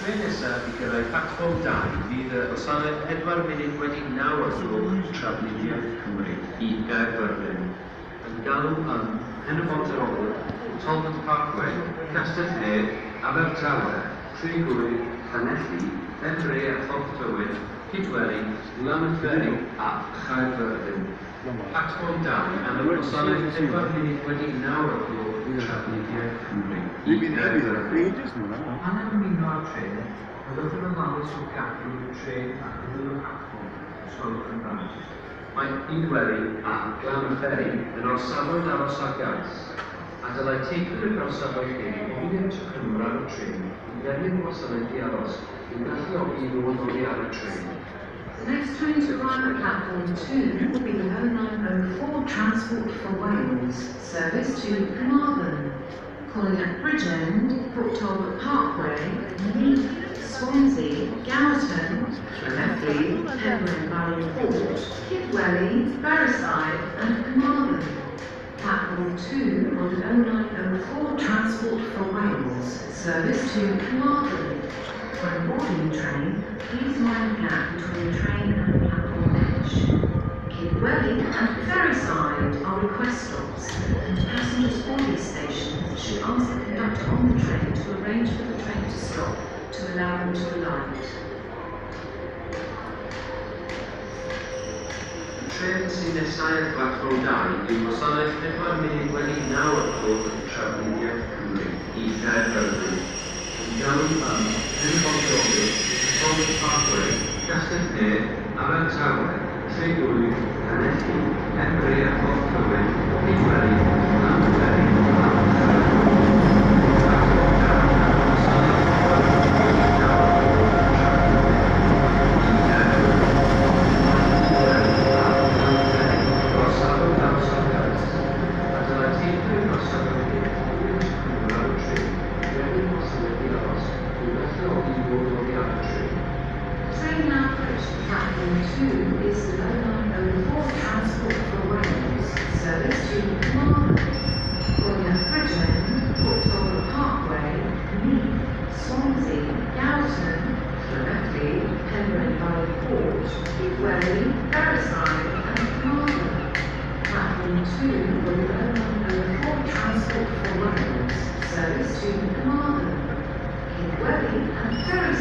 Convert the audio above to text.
Trên nesaf i gyrraedd platfform 2 fydd y gwasanaeth 9:04 o'r gloch Trafnidiaeth Cymru i Gaerfyrddin. Yn galw ym Mhen-y-bont ar Ogwr, Talbot Parkway, Castell-nedd, Abertawe, Tregwy, Llanelli, Pen-bre a Phorth Tywyn, Cydweli, Llanfair a Chaerfyrddin. Platfform 2 am y gwasanaeth 9:04 o'r gloch Trafnidiaeth Cymru i Gaerfyrddin. Pan yn ymuno â'r trên, byddwch yn ofalus o gadw i'r trên ac ymyl y platfform, os gwelwch yn dda. Mae Cydweli a Glan-y-Fferi yn orsafoedd aros ar gais, a dylai teithwyr y gorsafoedd hyn ofyn i'r tocynnwr ar y trên i dderbyn gwasanaeth i aros i'w galluogi i ddod oddi ar y trên. The next train to arrive at platform 2 will be the 09:04 Transport for Wales service to Carmarthen, calling at Bridgend, Port Talbot Parkway, Neath, Swansea, Gowerton, Llanelli, Penrhyn Valley Port, Kidwelly, Ferryside and Carmarthen. Platform 2 on the 09:04 Transport for Wales service to Carmarthen. When boarding the train, please mind the gap between the train and the platform edge. Kidwelly and Ferryside are request stops, and passengers for these stations should ask the conductor on the train to arrange for the train to stop to allow them to alight. Y trên sy'n nesau at platfform 2 yw gwasanaeth 9:04 o'r gloch Trafnidiaeth Cymru i Gaerfyrddin. Yn galw ym Mhen-y-bont ar Ogwr, Talbot Parkway, Castell-nedd, Abertawe, Tregwy, Llanelli, Pen-bre a Phorth Tywyn, Cydweli, Llanfair a Chaerfyrddin. Platfform 2 am y gwasanaeth 9:04 o'r gloch Trafnidiaeth Cymru i Gaerfyrddin. Mae Cydweli a Glan-y-Fferi gorsafoedd aros ar gais, a dylai teithwyr gorsafoedd hyn ofyn i'r tocynnwr ar y trên i dderbyn gwasanaeth i aros i'w galluogi i ddod oddi ar y trên. The train now approaching platform 2 is the 09:04 Transport for Wales service to Carmarthen, calling at Bridgend, Port Talbot Parkway, Neath, Swansea, Gowerton, Llanelli, Penrhyn Valley Port, Kidwelly, Ferryside and Carmarthen. Platform 2 will the 09:04 Transport for Wales service to Carmarthen. Kidwelly and Ferryside